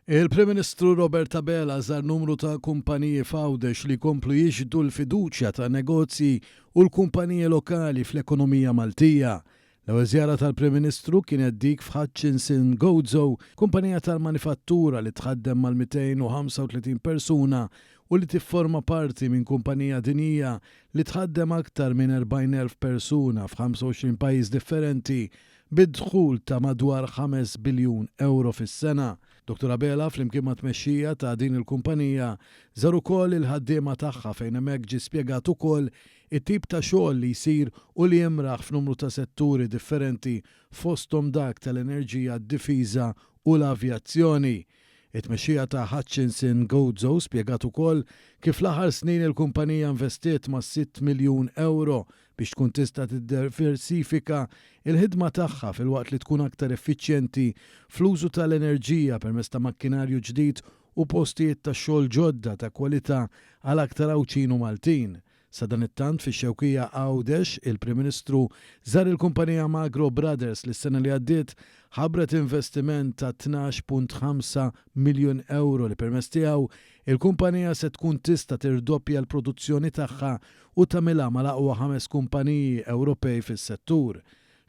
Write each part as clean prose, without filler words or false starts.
Il-Prim Ministru Robert Abela żar numru ta' kumpaniji f'Għawdex li jkomplu jixhdu l-fiduċja ta' negozji u l-kumpaniji lokali fl-ekonomija Maltija. L-ewwel żjara tal-Prim Ministru kienet dik f'Hutchinson Gozo, kumpanija tal-manifattura li tħaddem mal-235 persuna u li tifforma parti minn kumpanija dinjija li tħaddem aktar minn 40,000 persuna f'25 pajjiż differenti bi dħul ta' madwar 5 biljun ewro fis-sena. Dottor Abela flimkien mat-tmexxija ta' din il-kumpanija żar ukoll il-ħaddiema tagħha fejn hemmhekk ġie spjegat ukoll it-tip ta' xogħol li jsir u li jimraħ f'numru ta' setturi differenti fosthom dak tal-enerġija, d-difiża u l-avjazzjoni. It-tmexxija ta' Hutchinson Gozo spjegat ukoll kif fl-aħħar snin il-kumpanija investiet mas-sitt miljun ewro biex tkun tista' tiddiversifika l-ħidma tagħha filwaqt li tkun aktar effiċjenti fl-użu tal-enerġija permezz ta' makkinarju ġdid u postijiet tax-xogħol ġodda ta' kwalità għal aktar Għawdxin u Maltin. Sadanittant, fix-Xewkija Għawdex, il-Prim Ministru żar il-kumpanija Magro Brothers li s-sena li għaddiet ħabbret investiment ta' 12.5 miljun ewro li permezz tiegħu il-kumpanija se tkun tista' tirdoppja l-produzzjoni tagħha u tagħmilha mal-aqwa ħames kumpaniji Ewropej fis-settur.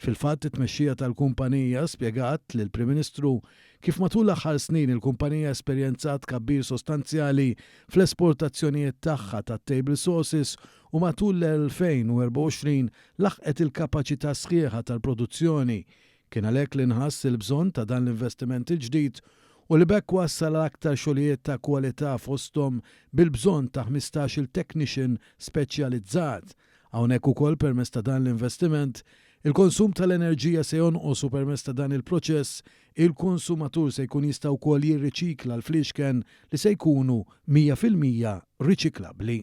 Fil-fatt, it-tmexxija tal-kumpanija spjegat lill-Prim Ministru kif matul l-aħħar snin il-kumpanija esperjenzat tkabbir sostanzjali fl-esportazzjonijiet tagħha tat-table sauces u matul l-2024 laħqet il-kapaċità sħiħa tal-produzzjoni. Kien għalhekk li nħass il-bżonn ta' dan l-investiment il-ġdid u li b'hekk wassal għal aktar xogħlijiet ta' kwalità fosthom bil-bżonn ta' 15-il technician speċjalizzat. Hawnhekk ukoll permezz ta' dan l-investiment, il-konsum tal-enerġija se jonqos u permezz ta' dan il-proċess, il-konsumatur se jkun jista' wkoll jirriċikla l-fliexken li se jkunu 100% riċiklabbli.